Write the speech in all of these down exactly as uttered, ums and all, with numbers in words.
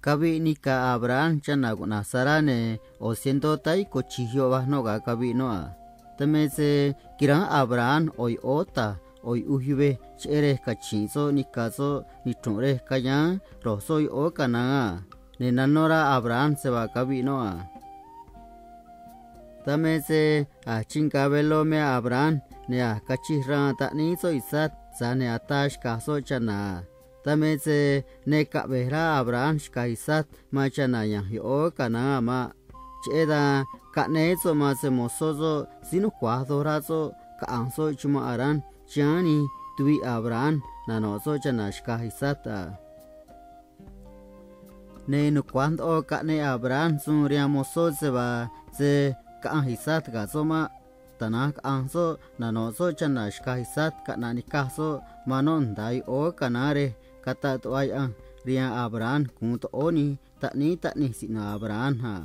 caviꞌ nica̱ Abraham chana̱ cuꞌna̱j Sará, ne̱ ꞌo̱ cientó táá yico̱ chi̱j yoꞌ vaj noꞌ ga̱a caviꞌ noꞌ a. Dan me se quiránj Abraham ꞌo̱ yoꞌóó ta̱j ꞌo̱ yuꞌuj yuvej cheꞌé rej cachi̱nꞌ soꞌ nica̱ soꞌ nichru̱nꞌ rej cayáán ro̱j soꞌ yoꞌóó Canaán a. Ne̱ nanó rá Abraham se vaa caviꞌ noꞌ a. Dan me se a̱j chinga̱ velo me Abraham, ne̱ a̱j cachij raan taꞌníí soꞌ Isaac, tza̱j ne̱ ataa xca̱j soꞌ chana̱ a. Dan me se ne caꞌve̱j rá Abraham xca̱j Isaac man chana̱ ya̱nj yoꞌóó Canaán a̱ maꞌ. Cheꞌé dan caꞌnéé soꞌ man se‑mo̱zó soꞌ síí nucua̱j doj rá soꞌ caꞌa̱nj soꞌ chumanꞌ Harán chiháán nij tuviꞌ Abraham nano̱ꞌ soꞌ chana̱ xca̱j Isaac a. Ne̱ nucua̱j ndoꞌo caꞌneꞌ Abraham suun rihaan mozó se vaa se̱ caꞌanj Isaac ga̱ soꞌ maꞌ. Tana̱nj caꞌanj soꞌ nano̱ꞌ soꞌ chana̱ xca̱j Isaac caꞌna̱ꞌ ni̱caj soꞌ man noꞌ nda̱a yoꞌóó Canaán rej cataꞌ tuꞌva Yaꞌanj rihaan Abraham gu̱un toꞌóó nij taꞌníí taꞌnij siꞌno̱ Abraham a.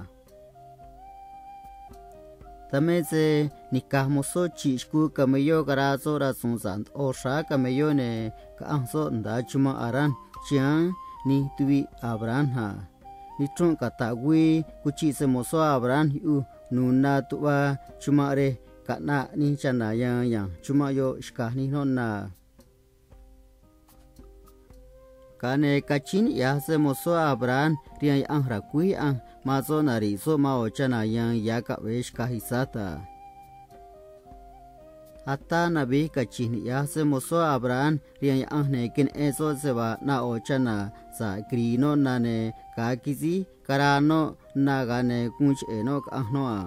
Dan me se nica̱j mozó chi̱ꞌ xcuu camelló caraa soꞌ rasu̱u̱n sa̱ꞌ ndoꞌo xráá camelló, ne̱ caꞌanj soꞌ nda̱a chumanꞌ Harán chiháán nij tuviꞌ Abraham a. Nichrunꞌ cata̱ꞌ güii cuchiꞌ se‑mo̱zó Abraham yuꞌuj nu̱u̱ na tuꞌva chumanꞌ rej caꞌnaꞌ nij chana̱ ya̱a̱n ya̱nj chumanꞌ yoꞌ xca̱j nij noꞌ na. Ga̱a ne̱ cachíín niꞌya̱j se‑mo̱zó Abraham rihaan Yaꞌanj ra̱cuíj Yaꞌanj man soꞌ nari̱ꞌ soꞌ man ꞌo̱ chana̱ ya̱a̱n ya̱ caꞌve̱e xca̱j Isaac a. Ataa navi̱j cachi̱nj niꞌya̱j se‑mo̱zó Abraham rihaan Yaꞌanj, ne̱ queneꞌen soꞌ se vaa ꞌnaꞌ ꞌo̱ chana̱ sa̱ꞌ quiri̱i̱ noꞌ na, ne̱ ga̱a quisíj caraa noꞌ na, ga̱a ne̱ guun cheꞌe̱ noꞌ caꞌanj noꞌ a.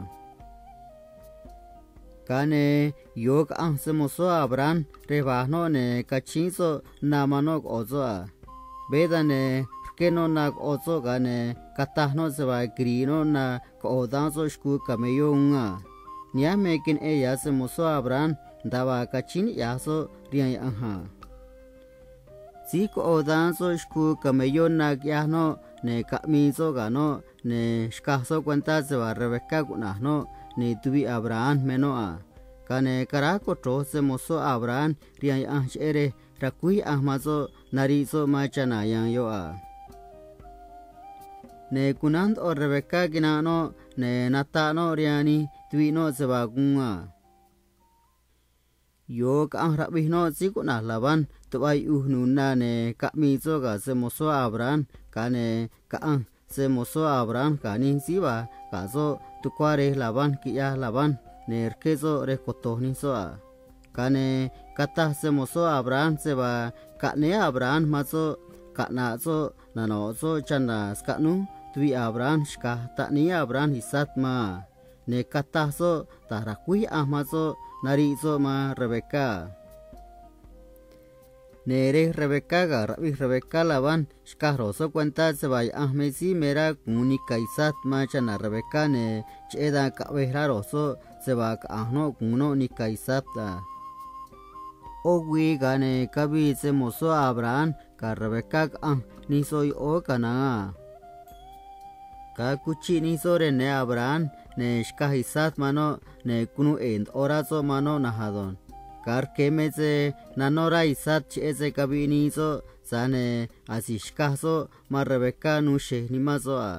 Ga̱a ne̱ yo̱o caꞌanj se‑mo̱zó Abraham rej va̱j noꞌ, ne̱ cachíín soꞌ na man noꞌ coꞌo̱ soꞌ a. Veé dan, ne̱ rqué noꞌ na coꞌo̱ soꞌ, ga̱a ne̱ cataj noꞌ se vaa quiri̱i̱ noꞌ na coꞌo̱ daán soꞌ xcuu camelló uún a. Nihánj me queneꞌen ya̱ se‑mo̱zó Abraham nda̱a vaa cachíín niꞌya̱j soꞌ rihaan Yaꞌanj a. Síj coꞌo daán soꞌ xcuu camelló na, quiꞌyaj noꞌ, ne̱ caꞌmii soꞌ ga̱ noꞌ, ne̱ xcaj soꞌ cuentá se vaa Rebecá cuꞌna̱j noꞌ, ne̱ tuviꞌ Abraham me noꞌ a. Ga̱a ne̱ caráj cochro̱j se‑mo̱zó Abraham rihaan Yaꞌanj cheꞌé rej ra̱cuíj Yaꞌanj man soꞌ nariꞌ soꞌ man chana̱ ya̱a̱n yoꞌ a. Ne̱ cunánj ndoꞌo Rebecá quinanꞌ noꞌ, ne̱ nataꞌ noꞌ rihaan nij tuviꞌ noꞌ se vaa guun a. Yo̱o caꞌanj raꞌvij noꞌ síí cuꞌna̱j Labán tuꞌva yuꞌuj nu̱u̱ na, ne̱ caꞌmii soꞌ ga̱ se‑mo̱zó Abraham, ga̱a ne̱ caꞌanj se‑mo̱zó Abraham ga̱ nij síí va̱j ga̱ soꞌ tucuá rej Labán, quiꞌyaj Labán, ne̱ rqué soꞌ rej coto̱j nij soꞌ a. Ga̱a ne̱ cataj se‑mo̱zó Abraham se vaa caꞌnéé Abraham man soꞌ caꞌna̱ꞌ soꞌ nano̱ꞌ soꞌ chana̱ scaꞌnúj tuviꞌ Abraham xca̱j taꞌníí Abraham Isaac man a. Ne̱ cataj soꞌ da̱j ra̱cuíj Yaꞌanj man soꞌ nariꞌ soꞌ man Rebecá a. Ne̱ rej Rebecá ga̱ raꞌvij Rebecá Labán xcaj ro̱j soꞌ cuentá se vaa Yaꞌanj me síí me rá gu̱un nica̱ Isaac man chana̱ Rebecá, ne̱ cheꞌé dan caꞌvej rá ro̱j soꞌ se vaa caꞌa̱nj noꞌ gu̱un noꞌ nica̱ Isaac a. ꞌO güii, ga̱a ne̱ cavii se‑mo̱zó Abraham ga̱ Rebecá caꞌanj nij soꞌ yoꞌóó Canaán a. Ga̱a cuchiꞌ nij soꞌ rej ne̱ Abraham, ne̱ xcaj Isaac man noꞌ, ne̱ cunuu ꞌe̱e̱ ndoꞌo rá soꞌ man noꞌ na̱nj ado̱nj. Ga̱a rque̱ me se nanó rá Isaac cheꞌé se caviꞌ nii soꞌ, tza̱j ne̱ asi̱j xcaj soꞌ man Rebecá nuu xe̱j nimán soꞌ a.